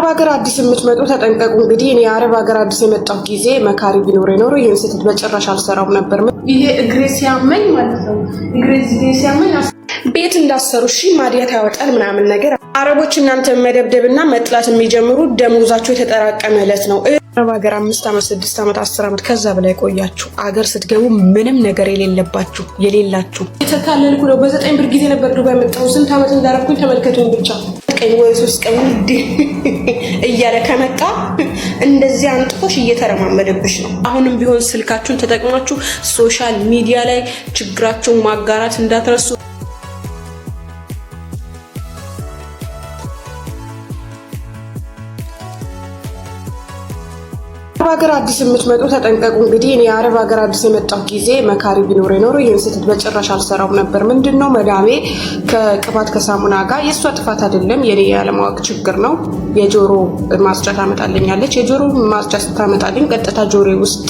ሀገር አዲስ የምትመጡ ተጠንቀቁ። እንግዲህ እኔ የአረብ ሀገር አዲስ የመጣሁ ጊዜ መካሪ ቢኖር ኖሮ ይህን ስህተት በጭራሽ አልሰራውም ነበር። ይሄ እግሬ ሲያመኝ ማለት ነው፣ እግሬ ሲያመኝ ቤት እንዳሰሩ እሺ፣ ማዲያት ያወጣል ምናምን ነገር። አረቦች እናንተ መደብደብና መጥላት የሚጀምሩ ደሞዛቸው የተጠራቀመ ዕለት ነው። አረብ ሀገር 5 ዓመት፣ 6 ዓመት፣ 10 ዓመት ከዛ በላይ ቆያችሁ አገር ስትገቡ ምንም ነገር የሌለባችሁ የሌላችሁ የተታለልኩ ነው። በ9 ብር ጊዜ ነበር ዱባይ መጣሁ። ስንት ዓመት እንዳረፍኩኝ ተመልከቱኝ ብቻ። ቀን ወይ 3 ቀን እያለ ከመጣ እንደዚህ አንጥፎሽ እየተረማመደብሽ ነው። አሁንም ቢሆን ስልካችሁን ተጠቅማችሁ social media ላይ ችግራችሁን ማጋራት እንዳትረሱ። አረብ ሀገር አዲስ የምትመጡ ተጠንቀቁ። እንግዲህ እኔ የአረብ ሀገር አዲስ የመጣሁ ጊዜ መካሪ ቢኖር ኖሮ ይህን ስህተት በጭራሽ አልሰራውም ነበር። ምንድን ነው፣ መዳሜ ከቅባት ከሳሙና ጋር፣ የእሷ ጥፋት አይደለም፣ የኔ ያለማወቅ ችግር ነው። የጆሮ ማጽጃ ታመጣልኛለች። የጆሮ ማጽጃ ስታመጣልኝ ቀጥታ ጆሮ ውስጥ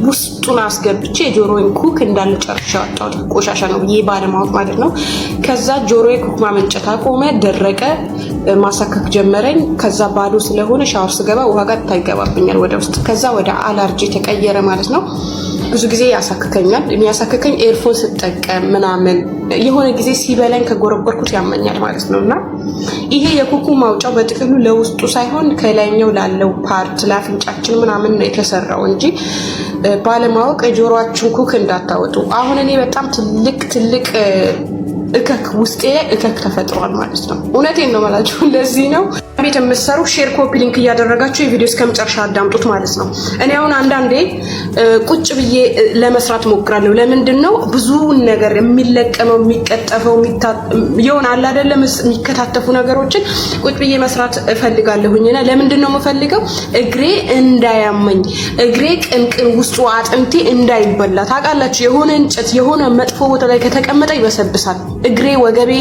ውስጡን አስገብቼ የጆሮን ኩክ እንዳለ ጨርሼ አወጣሁት። ቆሻሻ ነው ብዬ ባለማወቅ ማለት ነው። ከዛ ጆሮዬ ኩክ ማመንጨት አቆመ፣ ደረቀ፣ ማሳከክ ጀመረኝ። ከዛ ባዶ ስለሆነ ሻወር ስገባ ውሃ ቀጥታ ይገባብኛል ወደ ውስጥ። ከዛ ወደ አላርጂ ተቀየረ ማለት ነው። ብዙ ጊዜ ያሳክከኛል። የሚያሳክከኝ earphone ስጠቀም ምናምን የሆነ ጊዜ ሲበላኝ ከጎረጎርኩት ያመኛል ማለት ነው። እና ይሄ የኩኩ ማውጫው በጥቅሉ ለውስጡ ሳይሆን ከላይኛው ላለው part ለአፍንጫችን ምናምን ነው የተሰራው እንጂ ባለማወቅ የጆሮአችሁን ኩክ እንዳታወጡ። አሁን እኔ በጣም ትልቅ ትልቅ እከክ ውስጤ ላይ እከክ ተፈጥሯል ማለት ነው። እውነቴን ነው የምላችሁ። እንደዚህ ነው ቤት የምትሰሩ share፣ copy link እያደረጋችሁ የቪዲዮ እስከ መጨረሻ አዳምጡት ማለት ነው። እኔ አሁን አንዳንዴ ቁጭ ብዬ ለመስራት ሞክራለሁ። ለምንድን ነው ብዙውን ነገር የሚለቀመው፣ የሚቀጠፈው የሆነ አለ አይደለም የሚከታተፉ ነገሮችን ቁጭ ብዬ መስራት እፈልጋለሁኝና ለምንድን ነው የምፈልገው? እግሬ እንዳያመኝ፣ እግሬ ቅንቅን ውስጡ አጥንቴ እንዳይበላ። ታውቃላችሁ፣ የሆነ እንጨት የሆነ መጥፎ ቦታ ላይ ከተቀመጠ ይበሰብሳል። እግሬ፣ ወገቤ፣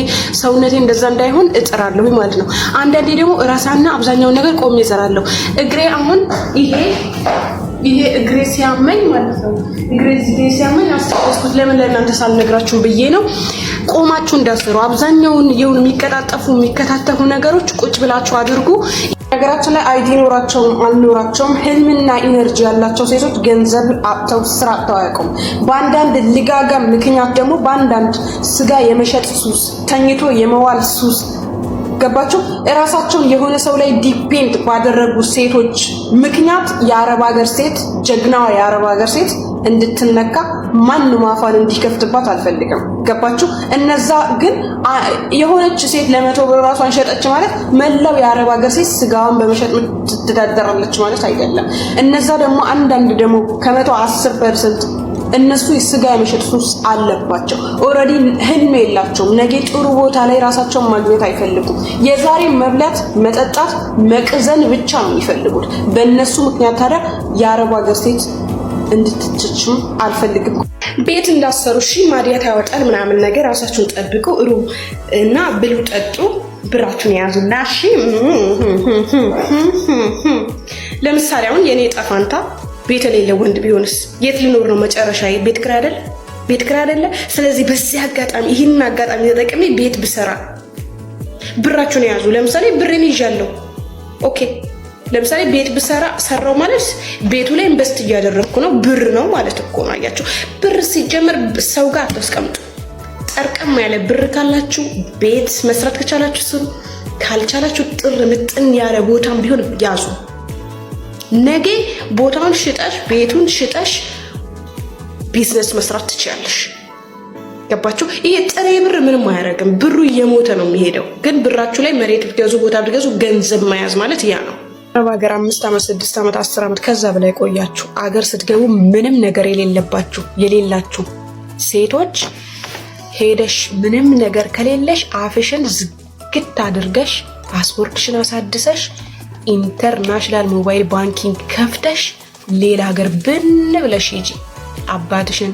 ሰውነቴ እንደዛ እንዳይሆን እጥራለሁ ማለት ነው። አንዳንዴ ደግሞ እረሳና አብዛኛውን ነገር ቆሜ እሰራለሁ። እግሬ አሁን ይሄ እግሬ ሲያመኝ ማለት ነው። እግሬ ሲያመኝ አስታወስኩት። ለምን ለእናንተ ሳልነግራችሁ ብዬ ነው። ቆማችሁ እንዳትሰሩ። አብዛኛውን የሆኑ የሚቀጣጠፉ የሚከታተፉ ነገሮች ቁጭ ብላችሁ አድርጉ። ነገራችን ላይ ID ኖራቸውም አልኖራቸውም ህልምና energy ያላቸው ሴቶች ገንዘብ አጥተው ስራ አጥተው አያውቁም። በአንዳንድ ልጋጋ ምክንያት ደግሞ በአንዳንድ ስጋ የመሸጥ ሱስ፣ ተኝቶ የመዋል ሱስ፣ ገባችሁ? እራሳቸውን የሆነ ሰው ላይ depend ባደረጉ ሴቶች ምክንያት የአረብ ሀገር ሴት፣ ጀግናዋ የአረብ ሀገር ሴት እንድትነካ፣ ማንም አፏን እንዲከፍትባት አልፈልግም። ገባችሁ? እነዛ ግን የሆነች ሴት ለ100 ብር ራሷን ሸጠች ማለት መላው የአረብ ሀገር ሴት ስጋዋን በመሸጥ ትተዳደራለች ማለት አይደለም። እነዛ ደግሞ አንዳንድ ደግሞ ከ110% እነሱ የስጋ የመሸጥ ሱስ አለባቸው። Already ህልም የላቸውም። ነገ ጥሩ ቦታ ላይ ራሳቸውን ማግኘት አይፈልጉም። የዛሬ መብላት፣ መጠጣት፣ መቅዘን ብቻ ነው የሚፈልጉት። በእነሱ ምክንያት ታዲያ የአረብ ሀገር ሴት እንድትችችም አልፈልግም። ቤት እንዳሰሩ እሺ፣ ማዲያት ያወጣል ምናምን ነገር። ራሳችሁን ጠብቁ፣ እሩ እና ብሉ፣ ጠጡ፣ ብራችሁን የያዙና እሺ። ለምሳሌ አሁን የኔ ጠፋንታ ቤት የሌለ ወንድ ቢሆንስ የት ልኖር ነው? መጨረሻ ቤት ኪራይ አይደል? ቤት ኪራይ አይደለ? ስለዚህ በዚህ አጋጣሚ ይህንን አጋጣሚ ተጠቅሜ ቤት ብሰራ፣ ብራችሁን የያዙ። ለምሳሌ ብሬን ይዣለሁ። Okay፣ ለምሳሌ ቤት ብሰራ፣ ሰራው ማለት ቤቱ ላይ invest እያደረግኩ ነው። ብር ነው ማለት እኮ ነው። አያችሁ፣ ብር ሲጀመር ሰው ጋር አታስቀምጡ። ጠርቀም ያለ ብር ካላችሁ ቤት መስራት ከቻላችሁ ስሩ፣ ካልቻላችሁ ጥር ምጥን ያለ ቦታም ቢሆን ያዙ። ነገ ቦታውን ሽጠሽ ቤቱን ሽጠሽ ቢዝነስ መስራት ትችያለሽ። ገባችሁ? ይሄ ጥሬ ብር ምንም አያደርግም። ብሩ እየሞተ ነው የሚሄደው። ግን ብራችሁ ላይ መሬት ብትገዙ፣ ቦታ ብትገዙ ገንዘብ መያዝ ማለት ያ ነው። አረብ ሀገር 5 ዓመት፣ 6 ዓመት፣ 10 ዓመት ከዛ በላይ ቆያችሁ አገር ስትገቡ ምንም ነገር የሌለባችሁ የሌላችሁ ሴቶች ሄደሽ ምንም ነገር ከሌለሽ አፍሽን ዝግት አድርገሽ ፓስፖርትሽን አሳድሰሽ international mobile banking ከፍተሽ ሌላ ሀገር ብን ብለሽ ሂጂ። አባትሽን፣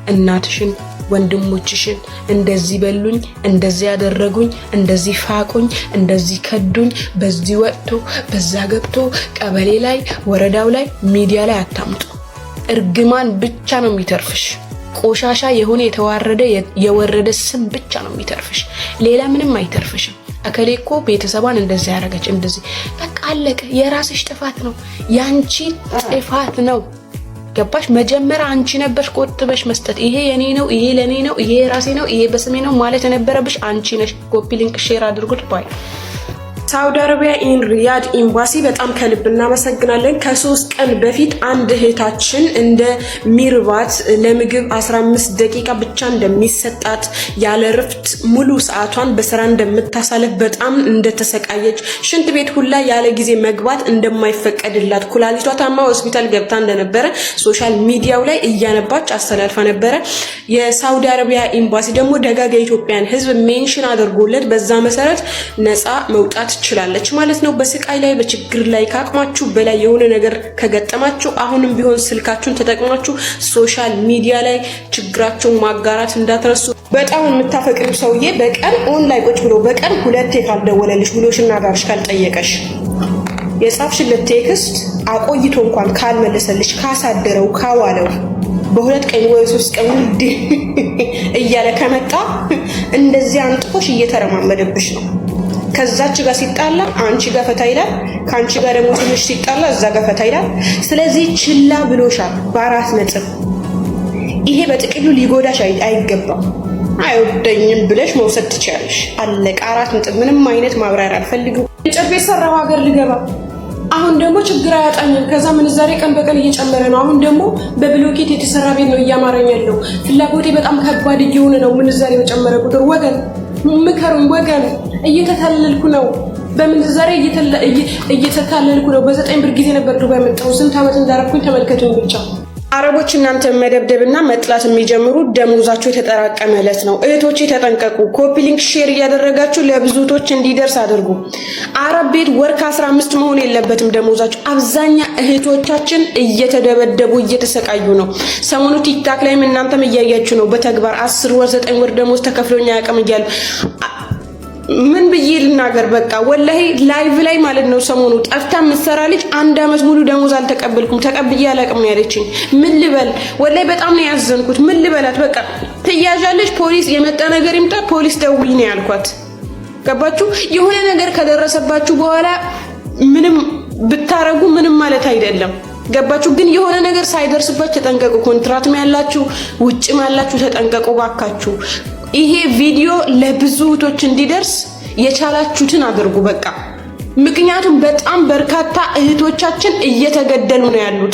እናትሽን፣ ወንድሞችሽን እንደዚህ በሉኝ፣ እንደዚህ ያደረጉኝ፣ እንደዚህ ፋቁኝ፣ እንደዚህ ከዱኝ፣ በዚህ ወጥቶ በዛ ገብቶ ቀበሌ ላይ፣ ወረዳው ላይ፣ ሚዲያ ላይ አታምጡ። እርግማን ብቻ ነው የሚተርፍሽ። ቆሻሻ የሆነ የተዋረደ የወረደ ስም ብቻ ነው የሚተርፍሽ። ሌላ ምንም አይተርፍሽም። እከሌ እኮ ቤተሰቧን እንደዚህ ያደረገች እንደዚህ፣ በቃ አለቀ። የራስሽ ጥፋት ነው፣ ያንቺ ጥፋት ነው። ገባሽ? መጀመሪያ አንቺ ነበርሽ ቆጥበሽ መስጠት። ይሄ የኔ ነው፣ ይሄ ለኔ ነው፣ ይሄ የራሴ ነው፣ ይሄ በስሜ ነው ማለት የነበረብሽ አንቺ ነሽ። Copy link share አድርጉት bye። ሳውዲ አረቢያ in ሪያድ ኤምባሲ በጣም ከልብ እናመሰግናለን። ከ3 ቀን በፊት አንድ እህታችን እንደ ሚርባት ለምግብ 15 ደቂቃ ብቻ እንደሚሰጣት፣ ያለ እረፍት ሙሉ ሰዓቷን በስራ እንደምታሳልፍ፣ በጣም እንደተሰቃየች፣ ሽንት ቤት ሁላ ያለ ጊዜ መግባት እንደማይፈቀድላት፣ ኩላሊቷ ታማ ሆስፒታል ገብታ እንደነበረ social media ው ላይ እያነባች አስተላልፋ ነበረ። የሳውዲ አረቢያ ኤምባሲ ደግሞ ደጋግ የኢትዮጵያን ሕዝብ mention አድርጎለት በዛ መሰረት ነፃ መውጣት ትችላለች ማለት ነው። በስቃይ ላይ፣ በችግር ላይ፣ ከአቅማችሁ በላይ የሆነ ነገር ከገጠማችሁ አሁንም ቢሆን ስልካችሁን ተጠቅማችሁ social media ላይ ችግራችሁን ማጋራት እንዳትረሱ። በጣም የምታፈቅሪው ሰውዬ በቀን ኦንላይን ቁጭ ብሎ በቀን ሁለቴ ካልደወለልሽ፣ ውሎሽና አዳርሽ ካልጠየቀሽ፣ የጻፍሽለት text አቆይቶ እንኳን ካልመለሰልሽ፣ ካሳደረው ካዋለው፣ በ2 ቀን ወይ 3 ቀን ውድ እያለ ከመጣ እንደዚህ አንጥፎሽ እየተረማመደብሽ ነው። ከዛች ጋር ሲጣላ አንቺ ጋር ፈታ ይላል። ከአንቺ ጋር ደግሞ ትንሽ ሲጣላ እዛ ጋር ፈታ ይላል። ስለዚህ ችላ ብሎሻል በአራት ነጥብ። ይሄ በጥቅሉ ሊጎዳሽ አይገባም። አይወደኝም ብለሽ መውሰድ ትችያለሽ። አለቀ። አራት ነጥብ። ምንም አይነት ማብራሪያ አልፈልግም። እንጨት ቤት ሰራው ሀገር ልገባ፣ አሁን ደግሞ ችግር አያጣኝም። ከዛ ምንዛሬ ቀን በቀን እየጨመረ ነው። አሁን ደግሞ በብሎኬት የተሰራ ቤት ነው እያማረኝ ያለው። ፍላጎቴ በጣም ከባድ እየሆነ ነው። ምንዛሬ በጨመረ ቁጥር ወገን ምከሩኝ፣ ወገን እየተታለልኩ ነው። በምንዛሬ እየተታለልኩ ነው። በ9 ብር ጊዜ ነበር ዱባይ መጣሁ። ስንት ዓመት እንዳረኩኝ ተመልከቱኝ ብቻ። አረቦች እናንተ መደብደብና መጥላት የሚጀምሩ ደሞዛቸው የተጠራቀመ ዕለት ነው። እህቶቼ ተጠንቀቁ። Copy link share እያደረጋችሁ ለብዙ እህቶች እንዲደርስ አድርጉ። አረብ ቤት ወር ከ15 መሆን የለበትም ደሞዛችሁ። አብዛኛ እህቶቻችን እየተደበደቡ እየተሰቃዩ ነው። ሰሞኑ ቲክታክ ላይም እናንተም እያያችሁ ነው። በተግባር 10 ወር፣ 9 ወር ደሞዝ ተከፍሎኝ አያውቅም እያሉ፣ ምን ብዬ ልናገር? በቃ ወላሂ live ላይ ማለት ነው። ሰሞኑ ጠፍታ የምትሰራ ልጅ አንድ አመት ሙሉ ደሞዝ አልተቀበልኩም፣ ተቀብዬ አላውቅም ያለችኝ። ምን ልበል? ወላሂ በጣም ነው ያዘንኩት። ምን ልበላት? በቃ ትያዣለች። ፖሊስ የመጣ ነገር ይምጣ፣ ፖሊስ ደውይ ነው ያልኳት። ገባችሁ? የሆነ ነገር ከደረሰባችሁ በኋላ ምንም ብታረጉ ምንም ማለት አይደለም። ገባችሁ? ግን የሆነ ነገር ሳይደርስባችሁ ተጠንቀቁ። ኮንትራትም ያላችሁ ውጭም ያላችሁ ተጠንቀቁ ባካችሁ። ይሄ ቪዲዮ ለብዙ እህቶች እንዲደርስ የቻላችሁትን አድርጉ። በቃ ምክንያቱም በጣም በርካታ እህቶቻችን እየተገደሉ ነው ያሉት።